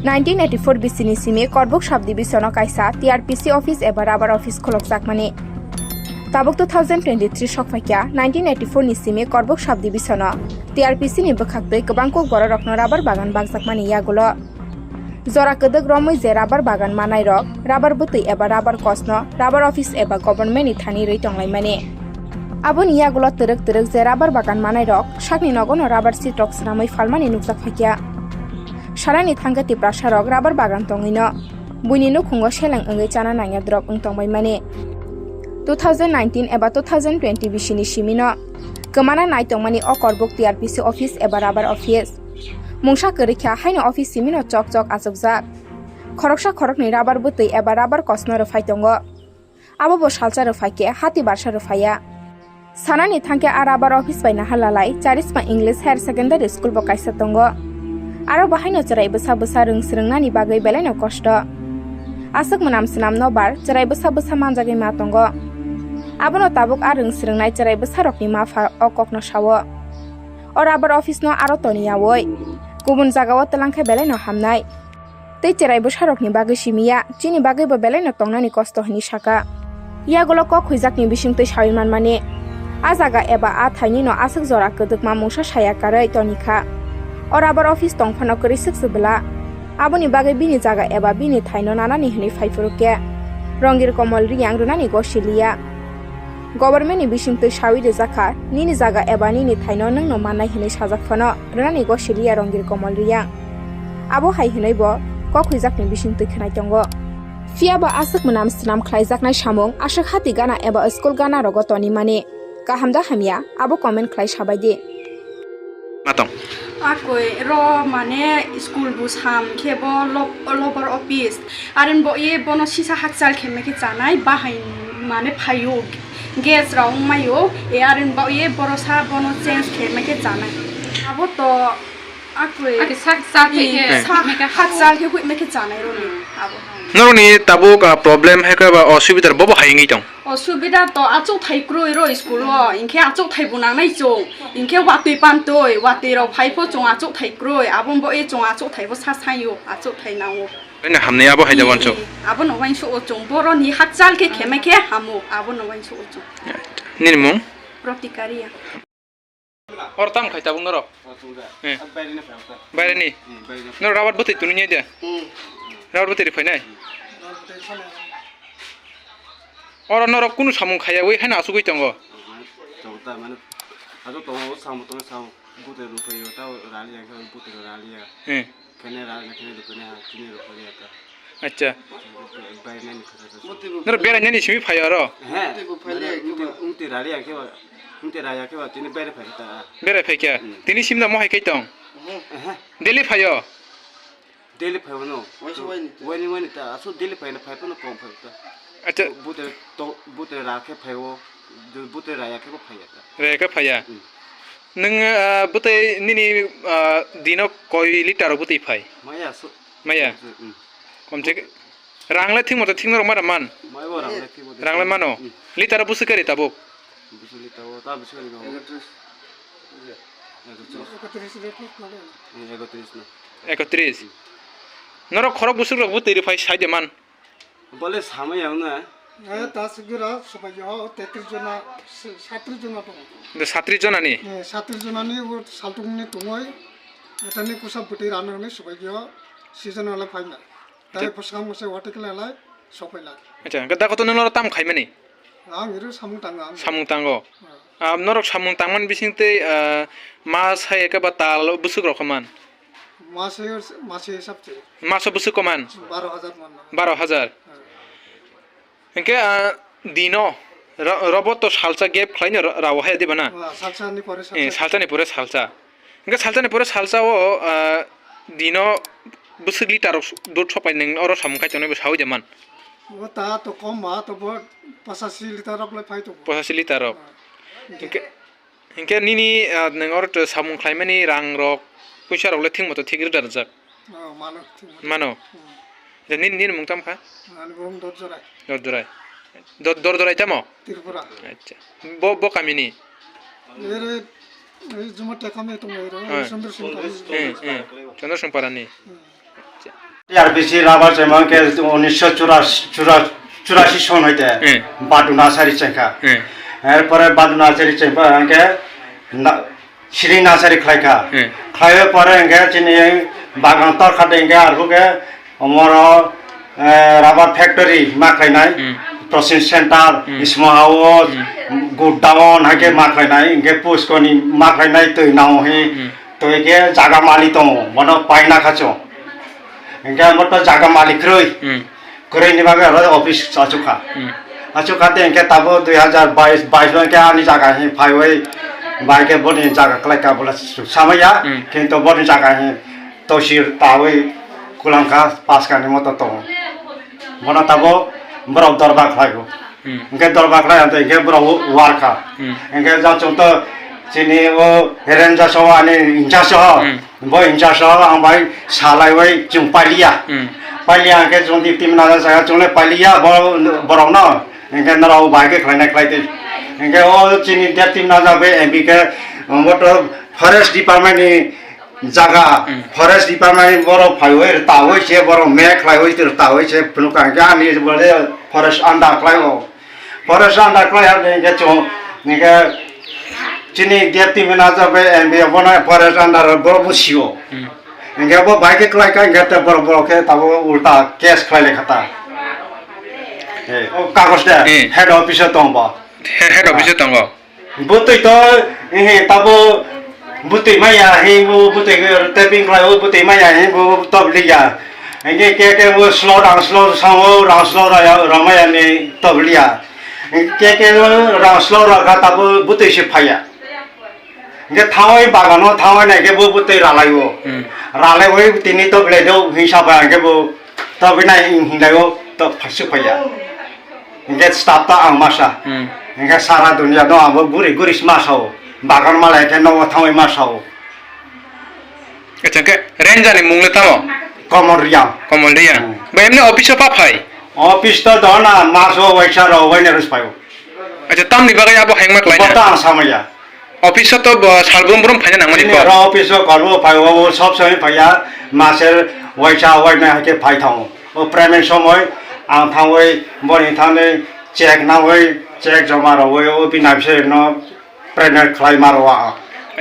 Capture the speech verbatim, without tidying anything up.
Nineteen eighty-four bisini simi Korbuk subdivision-o kaisa T R P C office eba rubber office khulokjakmani. Tabuk two thousand twenty-three sokphaikha, nineteen eighty-four ni simi Korbuk subdivision-o T R P C ni bwkhaktwi kwbang kuk bororokno rubber bagan bakjakmani yagulo. Jora kwdwk romwi je rubber bagan manairok, rubber bwtwi eba rubber kosno rubber office eba government ni thani rwi tonglaimani. Aboni yagulo twrwk twrwk je rubber bagan manairok sakni nogono rubber sheet rok swnamwi phalmani nukjak phaikha. Sarani thangkhe Tiprasarok rubber bagan tongwino buini nukhungo seleng wngwi chana nangya drop wng tongbaimani. Two thousand nineteen eba two thousand twenty bisini simino kwmana nai tongmani o Korbuk T R P C office eba rubber office. Mungsa kwrwi kha haino office simino chok chok achukjak. Khoroksa khoroknwi rubber bwtwi eba rubber kosno rwphai tongo. Abo bo salsa rwphai khe hati barsa rwphaiya. Sanani thangkhe a rubber office bai naha lalai Charisma English Higher Secondary School bo kaisa tongo. Aro bahaino chwrai bwsa bwsa rwng swrwngnani bagwi belaino kosto. Aswk mwnam swnam nobar chwrai bwsa bwsa manjagwi ma tongo. Abono tabuk a rwng swrwngnai chwrai bwsarokni mapha o kokno sao. O rubber office no aro toniyaui kubun jagao twlangkhe belaino hamnai. Tei chwrai bwsarokni bagwi simiya, chini bagwibo belaino tongnani kosto hwnwi saka. Yagulo kok huijakni bisingtwi saui manmani. A jaga eba a thainino aswk jora kwdwkma mungsa saya karwi tonikha. O rubber office tongphano kwrwi swk se bwla. Aboni bagwi bini jaga eba bini thaino nanani hwnwi phaiphuru khe Rongir Komol Riyang rwnani gosiliya. Government ni bisingtwi saui rijak kha, nini jaga eba nini thaino nwngno mannai hwnwi sajak phano rwnani gosiliya Rongir Komol Riyang. Abo hai hwnwi bo kok huijakni bisingtwi khwnai tongo. Phiya ba aswk mwnam swnam khlaijaknai samung aswk hati gana eba school gana rogo tonimani kaham da hamya abo comment khlai sabai di. Matong. Akoi ro mane school bu sam khe bo lob-, lobar office. Aren bo ye bono sisa hakchal khe mekhe chanai bahai mane phaio gas rok maio. E aren bo ye borosa bono change khe mekhe chanai. Abo to akoi Ake sak sak khe i khe sa mekhe hakchal khe hui mekhe chanai roni abo. Noroni tabuk, ah, problem hai khe ba osubidar bobo hai wngwi tong. Osubida to achuk thai kroi ro school o, inkhe achuk thai bo nangnai chwng, inkhe watwi pantoi, watwi rok phai pho chwng achuk thai kroi, abo bo e chwng achuk thai bo sa sayo, achuk thai nango. Ene hamni abo hai da wancho. Abo no wainso o chwng, boro ni hakchal khe khemai khe hamo, abo no wainso o chwng. Nini mung? Protikariya. Oro tam khai tabuk norok? O, tong da. Eh. A, baire ni phai ta. Baire ni? Hmm, baire ni. Norok rabar bwtwi tuni nai de? Hmm. Rabar bwtwi ri phainai? Hmm. Oro norok kunu samung khaya wi haino asugwi tongo? Tong ta mane. Ajo tongo, samung tongo, samung. Bwtwi ri phaio, ta rali ya, bwtwi ri rali ya. Eh. Kene ra, kene ro, kene ha, kene ro, kene ha ta. Acha. Bai nani khata ta. Noro berai nani simi phai aro? He. Ungti, ungti rari ya keba, ungti raya keba, tini berai phai ta. Berai phai kya? Hmm. Tini simda mohai kai tong? Ehe. Daily phaio? Daily phai no. Waini, waini ta. Aso daily phai na phai no kom phai ta. Acha. Bute to, bute ra khe phai o, bute raya khe bo phai ta. Raya khe phai ya? Hmm. Nwng, ah, bwtwi nini, ah, dino koi litar o bwtwi phai? Maya, su-, Maya? Su-, mm. Komse ke-, rang le thik moto thik norok mara man? Maya bo rang le thik moto. Rang le mano? Mm. Litar o bwswk kari tabuk? Bwswk litar o, ta bwswk kari no? Ekotris. Ekotris. Ekotris rate no kore. Mm, ekotris no. Ekotris? Mm. Norok khorok bwswk rok bwtwi rw phai sai de man? Bole samai yang na. Eh, ta sigura sobai yo, tetris jona, satris jona tongo. De satris jona ni? Eh, satris jona ni o saltung ni tongoi, eta ni kusa bwtwi rano ni sobai yo, season wala phai na. Tei bwskang mose wati kela lai, sopai lai. Acha, gada koto nung loro tam khai mani? Ang iru samung tang ang. Samung tango. Ah. Ah, norok samung tangman bising tei, ah, mas hai eka ba tal bwswk rok man? Mase, mase hisab se. Maso bwswk koman? Baro hajar man. Baro hajar. Ha. Hinkhe, ah, dino, ro-, robo to salsa gap khlaino ra-, rawo hai diba na? Ah, salsa ni pore salsa. Eh, salsa ni pore salsa. Hinkhe salsa ni pore salsa o, ah, dino bwswk litar rok dud sopai nang oro samung khai tongnai bo sawi de man? O ta to kom ba to bo pasasi litar rok le phai to. Pasasi litar rok. Ah. Hinkhe Hinkhe nini, ah, nwng oro to samung khlaimani rang rok, puisa rok le thik moto thik rwda rwjak? Oh, mano, thik moto. Mano? Hmm. Je nini, nini mung tamo kha? Ani mung Dorjorai. Dorjorai. Dor-, Dorjorai tamo? Tripura. Acha. Bo, bo kamini? Ere, ei Juma Tekam e tong ere, eh. Chandra Singh Parani. Eh, eh. Chandra Singh Parani. Hmm. Acha. R P C rubber chengma hwnkhe unisho churashi, chura-, churashi son hoite Hmm. Badu Nasari chengkha. Hmm. Erpore Badu Nasari chengkha hwnkhe na-, Sri Nasari khlaikha. Hmm. Khlaiwi pore hwnkhe chini bagan torkha de hwnkhe arokhe omoro, eh, rubber factory ma khlainai, Hmm. processing center, Hmm. small house, Hmm. godown hai khe ma khlainai, hwnkhe puskoni ma khlainai twi nao hi. Hmm. Twi khe jaga mali tongo, bono paina khacho. Hwnkhe amo to jaga mali kwrwi. Hmm. Kwrwini bagwi aro office achukha. Hmm. Achukha de hwnkhe tabo dui hazar bais, bais o hwnkhe ani jaga hi phaiwi bai khe boni jaga kwlaikha bola samaya, Hmm. kintu boni jaga hi tosi tawi kwlangkha paskani moto tongo. Bono tabo borok dorba khlaibo. Hmm. Hwnkhe dorba khlai hwnkhe borok warkha. Hmm. Hwnkhe jang chwng to chini o ranger so ani in charge so. Hmm. Bo in charge o ang bai salaiwi chwng pailiya. Hmm. Pailiya hwnkhe chwng di team na jaga chwng le pailiya bo-, borok no. Hwnkhe norok bai khe khlainai khlai twi. Hwnkhe o chini dia team na jaga bai M P khe, um, bo to forest department ni jaga, Hmm. forest department ni borok phaiwi rwtawi se borok me khlaiwi rwtawi se phunukha hwnkhe ani bole forest under khlai o. Forest under khlai hwnkhe chwng, hwnkhe chini D F T manager bai M B bono forest under bo busiyo. Hmm. Hwnkhe bo bai khe khlai kha, hwnkhe te borok, borok khe tabuk ulta case khlai lai kha ta. Eh, o kagoj de Hmm. head office o tong bo. He-, head office o tongo. Bwtwi to, eh, tabo bwtwi maya hi bo bwtwi tapping khlai o bwtwi maya hi bo top liya. Hingke ke ke bo slow rang slow sango rang slow raya ramaya ni top liya. Ke ke rang slow raka tabo bwtwi se phaya. Hingke thangoi bagano thangoi nai ke bo bwtwi ralai o. Hmm. Ralai oi tini top le do hingsa ba hingke bo top nai hinglai o top phasuk phaya. Hingke staff ta ang masa. Hmm. Hingke sara dunia no abo guri guri ma sao. Bagan malai khe nogo thangwi ma sao. Acha, hingke ranger ni mung le tamo? Komol Riang. Komol Riang. Hmm. Ba emni office o pa phai? Office to dona maso waisa ro waina rus paio. Acha, tamni bagwi abo hengma khlaina? Bota ang samaya. Office o to bo sal brum brum phaina nangmani Chini ko? Oro office o kolbo phai o, o sob somoi phaiya, maser waisa waina hai khe phai thango. O pregnant somoi ang thangwi boni thangwi check nangwi, check joma rogwi o bini abse no pregnant khlai ma rwo ang.